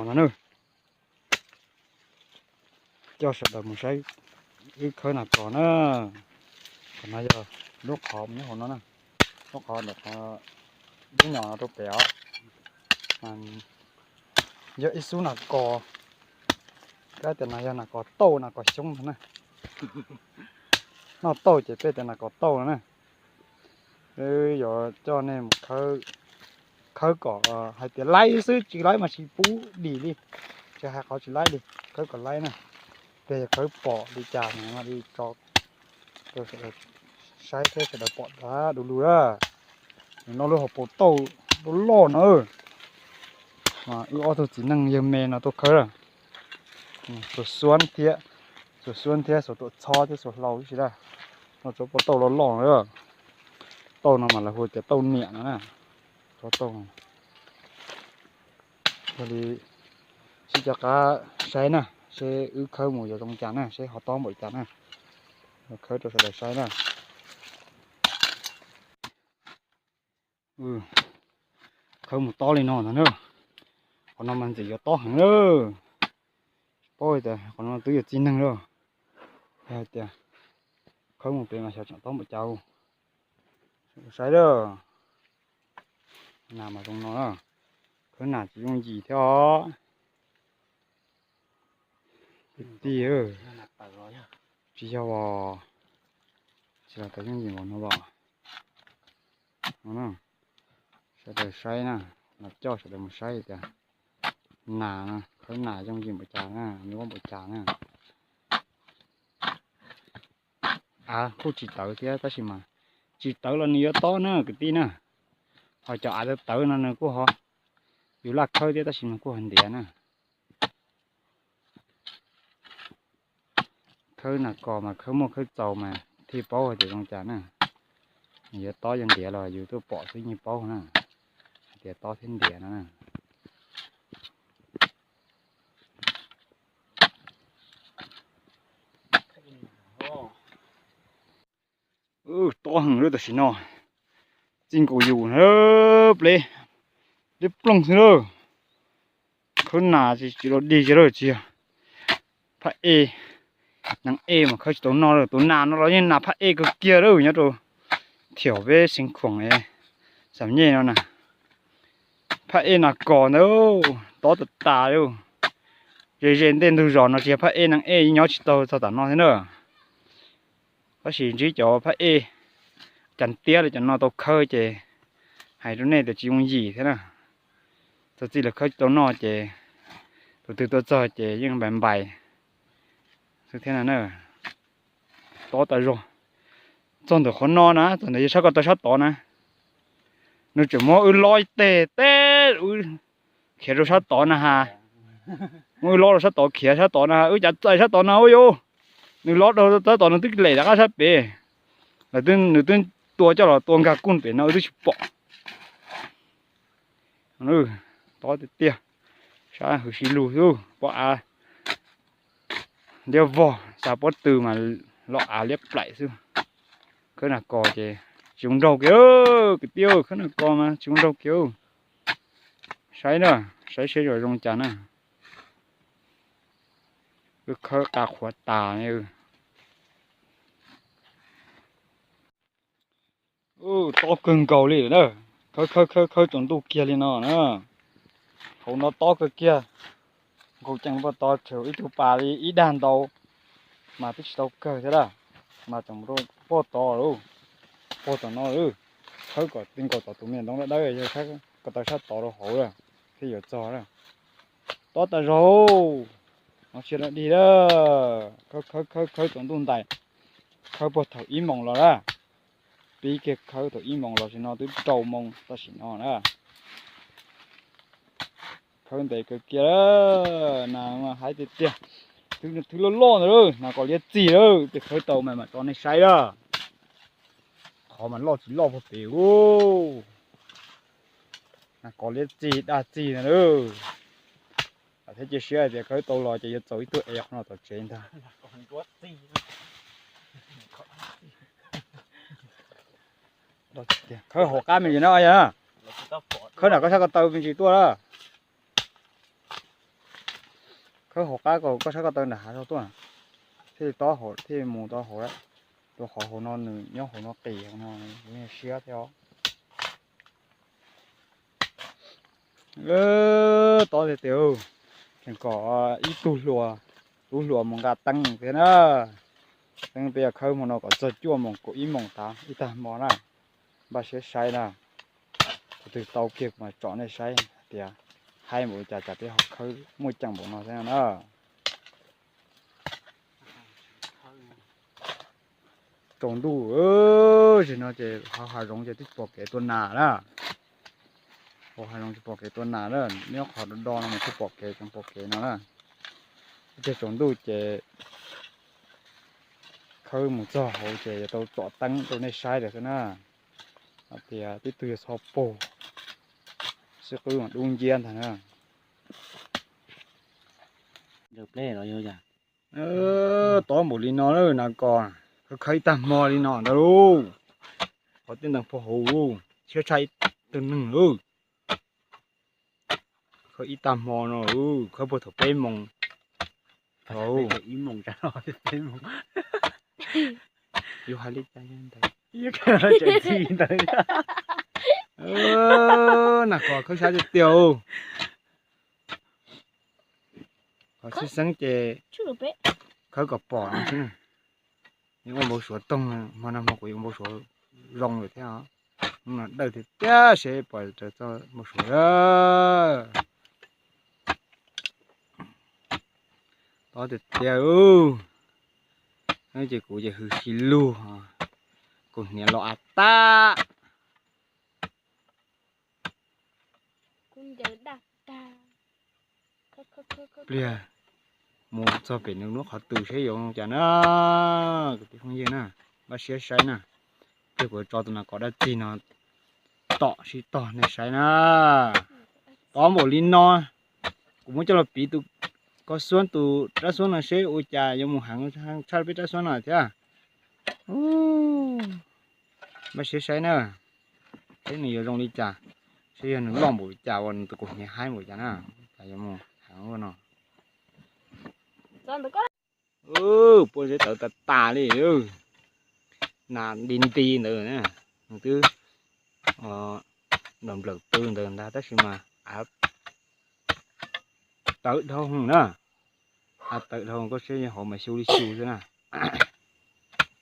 No na, coj sawv daws mus saib wb khawb nas kos na. Qhov no yog lub qhov nyob hauv no na, lub qhov ntawm qhov lub nyom no rau pem os. Yog ib xub nas kos, kab tias no yog nas kos tauj nas kos xyoob ntag na. Noj tauj ces peb tias nas kos tauj no na. Wb yuav coj nej mus khawb kom hais tias laib xwb, tsis laib mas tsis pub dim li, tsis hais qhov tsis laib li, khawb kom laib na. Tiag yog khawb pom li cas no li tso rau sawv daws saib thiab sawv daws pom tag du lug na. Nws noj lub hauv paus tauj loj loj no. Wb ob tug txiv neej yawg me no tuaj khawb, xuas xuab thiab, xuas xuab thiab xuas tuam txhob thiab xuas hlau tib si na. Noj tsob paus tauj loj loj na. Tauj no mas lawv hu tias tauj niam no na. Tsob tauj, yog li sib cov qab saib na, seb wb khawb mus yuav zoo cas na, seb ho tob npaum cas na. Khawb rau sawv daws saib na. Khawb mus tob li no ntag na. Qhov no mas ntxim yuav tob heev na. Paub tias qhov no twb yuav txi neeg lawm. Yog hais tias khawb mus pem mas xyov tseem tob npaum cas. Saib lawm. Nas mas zoo no, khawb nas tsis yooj yim thiab os. Kwv tij, tsis yog os, tsis los tau yooj yim npaum no los. Sawv daws saib na, los coj sawv daws mus saib tias nas, khawb nas yooj yim npaum cas na, nyuaj npaum cas na. Av kuj tsis tawv thiab tab sis mas tsis tawv los nws yuav tob na kwv tij na. Ho cov av tawv tawv no nws kuj ho, yus laj khawb thiab tab sis mas kuj ho ntiav na. Khawb nas kos mas khawb muaj khawb txaus mas thiaj paub hais tias zoo cas na. Nws yuav tob yuav ntiav los yus tuaj pom xwb yeej paub na, hais tias tob thiab ntiav no na. Tob heev lawm tam sim no, txij nkaus yus na, pleb, pleb ploog xwb lawm. Khawb nas tsis los dig tsis lawm tsis yog phaj ej, nas ej mas khawb tsis tau noj lawm. Tus nas no los yeej nas phaj ej kawg kiag lawm, nyob rau thiab peb Xeev Khuam, Xam Nyej no na. Phaj ej nas kos ntawd tob tas tas li. Ze ze ntej ntug zos no tsis yog phaj ej nas ej nyob tsis tau txog tam no thiab na. Tab sis ntsib cov phaj ej cas tiab li cov no tau khawb ces hais rau nej tias tsis yooj yim thiab na. Txog txij lawv khawb tsis tau noj ces tus twg tuaj txog ces yeej npais npais xwb thiab na. Tob tas zog. Txog ntawm qhov no na, txog ntawm yawg sab ko taw sab tod na, nws tseem muab wb lob teg teb, wb khiav rau sab tod na ha. Muab wb lob rau sab tod, khiav sab tod na ha, wb cav txais sab tod na ua yus. Nws lob rau sab tod nws twb lem rov qab sab pem. Lawv, nws twb tua coj los tua nkag kuj pem no wb twb tsis pom. Tob tiag tiag. Sab hwv si lug xwb, pob av liab vog, xav pob tw mas los av liab plaim xwb. Khawb nas kos ces tsis zoo nraug kiag, kwv tij, khawb nas kos mas tsis zoo nraug kiag. Saib na, saib seb zoo cas na. Wb khawb qa qhuav tas. Tob kawg nkaus li na. Khawb khawb khawb khawb tsaus ntuj kiag li no na. Hauv no tob kawg kiag. Nkaus cees pog tod tshwm ib tug pas li ib dag ntau, mas twb tsis tau kawg thiab lawm. Mas tseem rau pog tod lawm, pog tom no lawm. Khawb kom txij nkaus tom tus me ntoo dawb dawb, yog ko taw sab tod rau hauv lawm thiaj yuav txog lawm. Tob tas zog. No sia dig lawm. Khawb khawb khawb khawb tsaus ntuj ntais, khawb puag thaum ib moos los lawm. Pib kiag khawb thaum ib moos los sim no twb rau moos tam sim no na. Khawb ntev kawg kiag, nas mas hais tiag tiag, thwv loj loj ntawd, nas kos liab txig lawm, ces khawb tau mas mam tso nej saib lawm. Qhov mas loj tsis loj puag pem ub, nas kos liab txig daj txig ntag lawm. Thiab cia siab hais tias khawb tau los ces yuav txaus ib tug ev qhov no tom tsev ntag. Khawb hauv qab me ntsis na, khawb nram koj sab ko taw me ntsis tuaj na. Khawb hauv qab kom koj saib koj taw nram hav zog tuaj, thiaj li tob hauv thiaj mus tau hauv lawm. Rau qhov hauv no nws nyob hauv no qis no, kuv siab thiab os. Tob tiag tiag, tseem kom ib tug hluas, tub hluas mus nqa teeb thiab na. Teeb peb yuav khawb hmo no kom txog cuaj moos kaum ib moos tas ib tag hmo na. Npaj siab saib na, tus twg tau kiag kuv mam tsom nej saib hais tias haib npaum li cas, cas peb ho khawb muaj ceem npaum no thiab na. Tsaus ntuj, zaum no ces hauv hav zoov ces twb pom kev tua nas na. Hauv hav zoov tsis pom kev tua nas na, nyob qhov do do no mas thiaj pom kev, tseem pom kev no na. Ib tsam tsaus ntuj ces khawb mus txog hauv ces yuav tau tsom teeb rau nej saib lawm xwb na. Hais tias tib tug yuav txhob paug, xib qwb mas dub nciab ntag na. Tob npaum li no na, nas kos khawb ib tag hmo li no ntag lauj. Qhov tej ntawd puag hauv, tshiab tshaj ib tug neeg lauj. Khawb ib tag hmo no, khawb puag thaum peb moos. Yus hais li cas ntawd, nas kos khawb sab tiag tiag. Qhov tshwj xeeb ces khawb kom pom no xwb. Yeej ua npau suav toog, hmo no hmo kuv yeej ua npau suav zoo lawm thiab os. Hnub no dawj tiag tiag, seb puas raws txoj npau suav. Tob tiag tiag, ces kuv ces hws si lug, kuv hniav los av tab. Pliag mus txog pem nws lub qhov twg seb yuav zoo cas na. Kwv tij phooj ywg na, npaj siab saib na. Pliag kuv tso tus nas kos dab tsi no tom sib tog nej saib na. Tob npaum li no, kuv muab coj los piv tus ko xuab, tus rab xuab no seb ua cas yuav mus heev tshaj peb rab xuab no thiab. Npaj siab saib na, seb nws yuav zoo li cas, seb yog nws loj npaum li cas uas nws tus kaus hniav haib npaum li cas na, cas yuav mus heev ua no. Pob zeb tawv tas tas li, nas nti nti ntawd, nws twb nplaum nplaum tw ntawd ntag tab sis mas av tawv dhau na, av tawv dhau koj saib hauv mas xyu li xyu xwb na.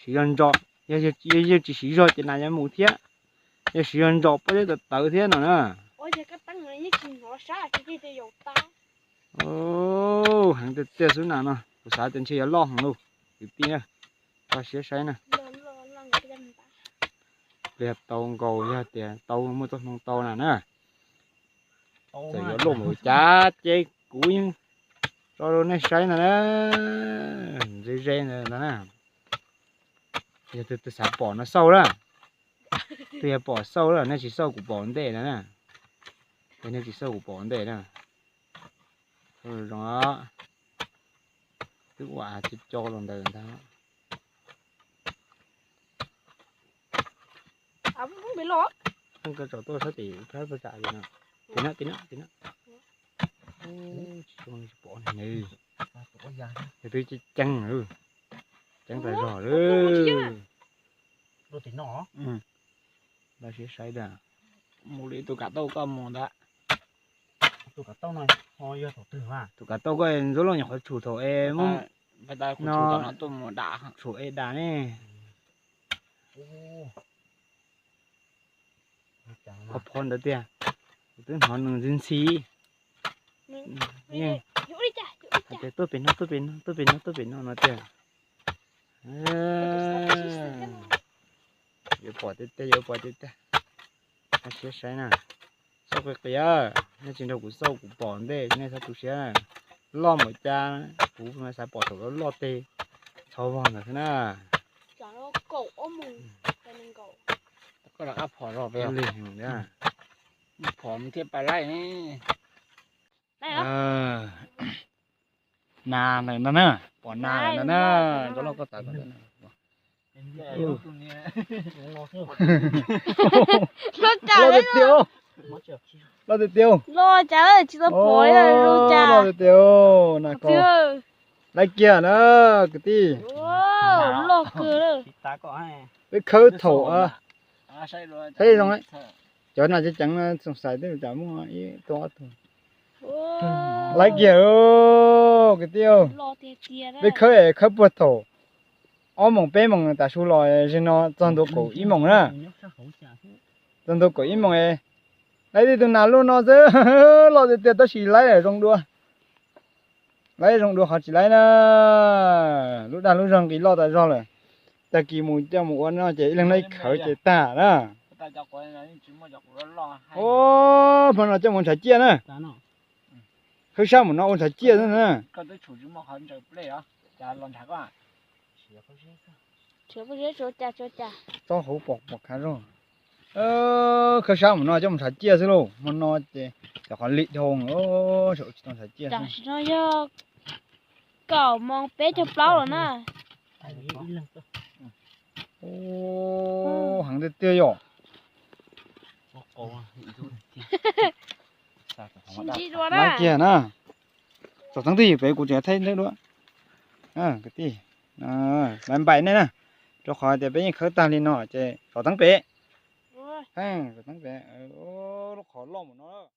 Siv zog ntso, yog tsis siv zog ces nas yuav mus thiab, yog siv zog ntso pob zeb tawv tawv thiab no na. Heev tiag tiag xwb nas no, kuv xav tias ntshe yuav loj heev lauj, kwv tij na, npaj siab saib na. Pliag tau nkaus yog tias tau muaj txoj hmoo tau na na. Txawm yuav loj npaum cas ces kuv yeej tso rau nej saib ntag na. Ze ze ntawd ntag na. Yog tus xav pom no xauj na, tus yog pom xauj na, nej tsis xauj kuv pom ntej ntag na. Yog nej tsis xauj kuv pom ntej na. Zoo, twb ua av co co los ntawd ntag. Koj tsom tuaj sab tim phab paj tsam no. Tim no, tim no, tim no. Tsis pom ne. Yog twb ceeb, ceeb tas zog lawm. Npaj siab saib da. Mus li tus kav tauj koj mus ntag. Tus kav tauj koj ntxuav loj nyuam qhuav tshum thaum es no, tshum es dam ne. Phov phov ntawd tiag, kuv twb hnov nws ntxhi ntxhi. Yeej hais tias tuaj pem no, tuaj pem no, tuaj pem no, tuaj pem no no tiag. Yuav pom tiag tiag, yuav pom tiag tiag. Npaj siab saib na. Xauj qis qis, nej tsis nrog kuv xauj kuv pom ntej nej txhob tu siab. Loj npaum cas kuv mas xav pom thaum loj loj teg txhov vog ntawd xwb na. Koj rov qab phom zog pem. Lig heev thiab. Phom thiab pais laij ne. Nas lawm no na, pom nas lawm no na. Ntxuav loj koj tav ko. Loj tiag. Loj tiag tiag. Loj tiag tiag. Laiv kiag na kwv tij. Peb khawb thaum, saib zoo, cov no ceev ceev, xoo xais twb tsam muaj ib tug ob tug. Laiv kiag kwv tij. Peb khawb es khawb puag thaum ob moos peb moos tas su los, zaum no txog ntua kaum ib moos na. Txog ntua kaum ib moos, laiv tej tus nas loj no xwb. Loj tiag tiag tab sis laiv zoo dua. Laiv zoo dua qhov tsis laiv na. Lub dag lub zog nqis loj tas zog lawm. Tag kis mus coj mus ua no ces ib leeg noj ib khawv ces tag na. Hmo no coj mus ntshav ciaj na. Khawb sab mus no ua ntshav ciaj xwb na. Tsob hauv pom pom khav zog. Khawb sab mus no coj mus ntshav ciaj xwb lauj. Hmo no ces cov qhov lim dhau, tsis tau ntshav ciaj. Tam sim no yog kaum moos peb caug plaub lawm na. Heev tiag tiag yom. Laiv kiag na. Tsom teeb twg ywm pem kuv tseem thaij nrab dua. Kwv tij, laiv npaim nej na, rau qhov tias peb yeej khawb tag li no ces tsom teeb pem. Tsom teeb pem, lub qhov loj mus no.